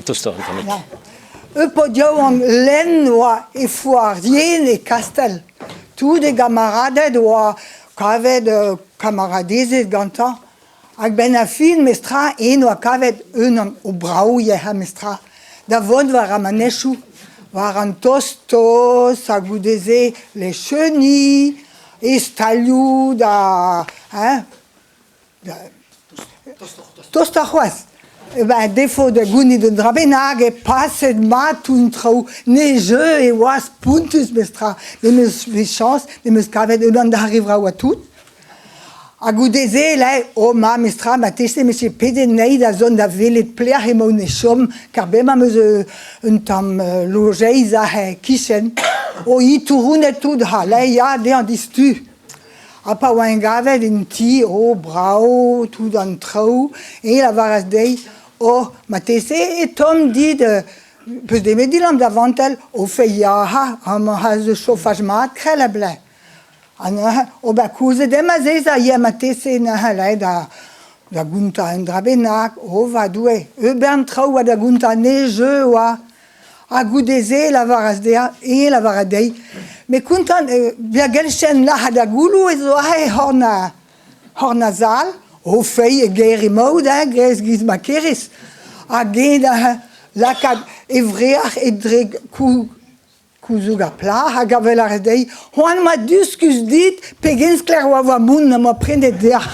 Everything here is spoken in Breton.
Tostoc'h un tammig. Ya. Ur paotr yaouank lenn oa e foar yen e Kastell. Tout e gamaraded oa kavet kamaradezed gantañ. Hag 'benn ar fin mestra en oa kavet unan o brav ivez mestra da vont war ar manechoù, war an tost-tost ha goude-se les chenilles, e stalioù da hein Tostoc'h c'hoazh. Ben, defo da gounit un dra bennak eo paset mat tout an traoù. Ne jeu e oa spontus mestra. Me 'meus bet chañs, me 'meus kavet unan d'ar re vrav ha tout. Ha goude-se, là, oh ma mestra, marteze 'meus ket pedet anezhi da zont da welet pelec'h emaon o chom, kar bremañ 'meus un tamm lojeiz aze e-kichen. O itourounet tout ha là ya dezhañ diouzhtu. Ha pa oa gavet en ti, oh brav, tout an traoù, e lavaras dezhi, oh marteze e tomm dit peus demet dilamm da vantell, o feiz ya ha, amañ aze chofaj mat krell a-blez. Ha neuze, ober koulzet emañ azezañ ya marteze neuze lakaet da da gontañ un dra bennak, oh va Doue, ur bern traoù oa da gontañ ne jeu oa. Ha goude-se e lavaras dezhañ, eñ lavaras dezhi, met kontant bezañ gelchenn lac'hat da gouloù ez oa he c'horn c'horn a sal, o feiz e gêr emaout hein, grez giz ma kerez. Hag eñ da lakaat e vrec'h etre gouzoug ar plac'h hag a wel a dezhi, c'hoant 'ma diskouez dit pegen sklaer oa va mont am boa prenet deoc'h.